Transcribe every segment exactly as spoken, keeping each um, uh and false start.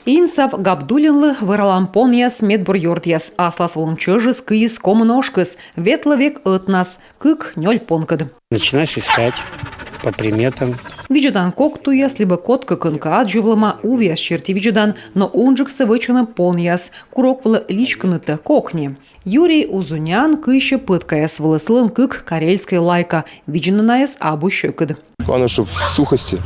Инсав Габдуллинлы вӧралан понъяс медбур ёртъяс. Аслас олан чӧжыс кыйис комын ошкыс, ветлӧ век ӧтнас, кык-нёль понкӧд. Начинаешь искать по приметам. Видзӧдан кок туйяс либӧ кодкӧ кӧнкӧ аддзывлӧма, увъяс серти видзӧдан, но унджыксӧ вӧчӧны понъяс, курок вылӧ личкыны тэ кокни. Юрий Узунян кыйсьӧ пӧткаяс вылӧ, сылӧн кык карельскӧй лайка, видзны найӧс абу сьӧкыд. Главное, чтоб в сухости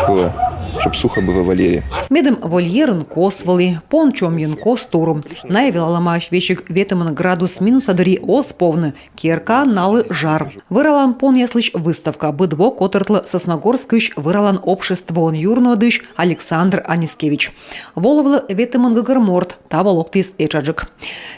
было, чтоб сухо было в вольере. Медым вольерын кос вӧлі, пон чомйын кос турун. Найӧ велалӧмаӧсь, весиг ветымын градус минуса дырйи оз повны, керкаын налы жар. Вӧралан понъяслысь выставка быд во котыртлӧ Сосногорскысь вӧралан обществоын юрнуӧдысь Александр Анискевич. Волывлӧ ветымын гӧгӧр морт, таво локтіс этшаджык.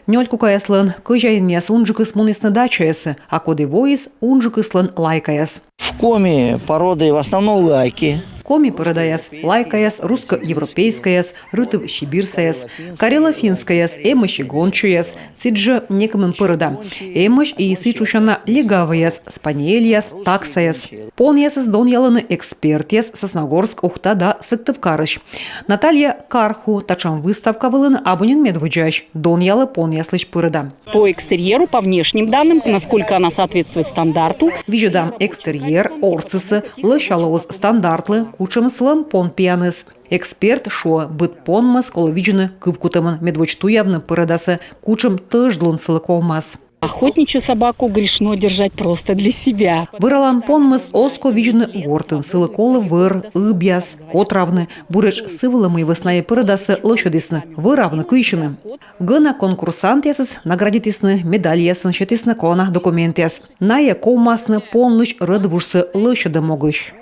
Нёль кукаяслӧн кӧзяинъяс унджыкыс мунісны дачаясӧ, а коді воис — унджыкыслӧн лайкаяс. В Коми породы в основном лайки. Коми пӧрӧдаяс лайкаяс, русско-европейскӧйяс, рытыв-сибирсаяс, карело-финскӧйяс, эмӧсь и гончӧйяс, сідзжӧ некымын пӧрӧда. Эмӧсь и сідз шусяна легавӧйяс, спаниельяс, таксаяс. Понъясӧс донъялӧны экспертъяс Сосногорск, Ухта да Сыктывкарысь. Наталья Карху татшӧм выставка вылын абу нин медводдзаысь, донъялӧ понъяслысь пӧрӧда. По экстерьеру, по внешним данным, насколько она соответствует стандарту. Видзӧдам экстерьер, ортсысӧ, лӧсялӧ-ӧ стандартлы, кутшӧм сылӧн понпияныс. Эксперт шуӧ, быд понмӧс колӧ видзны кывкутӧмӧн, медводз туявны пӧрӧдасӧ, кутшӧм тӧждлун сылы ковмас. Охотничью собаку грешно держать просто для себя. Вӧралан понмӧс оз ков видзны гортын, сылы колӧ вӧр, ыбъяс, котравны. Буретш сы вылӧ, мый вӧсна и пӧрӧдасӧ лӧсьӧдісны, вӧравны кыйсьыны. Гӧна конкурсантъясӧс наградитісны медальясӧн, сетісны колана документъяс. Найӧ ковмасны понлысь рӧдвужсӧ лӧсьӧдӧм могысь.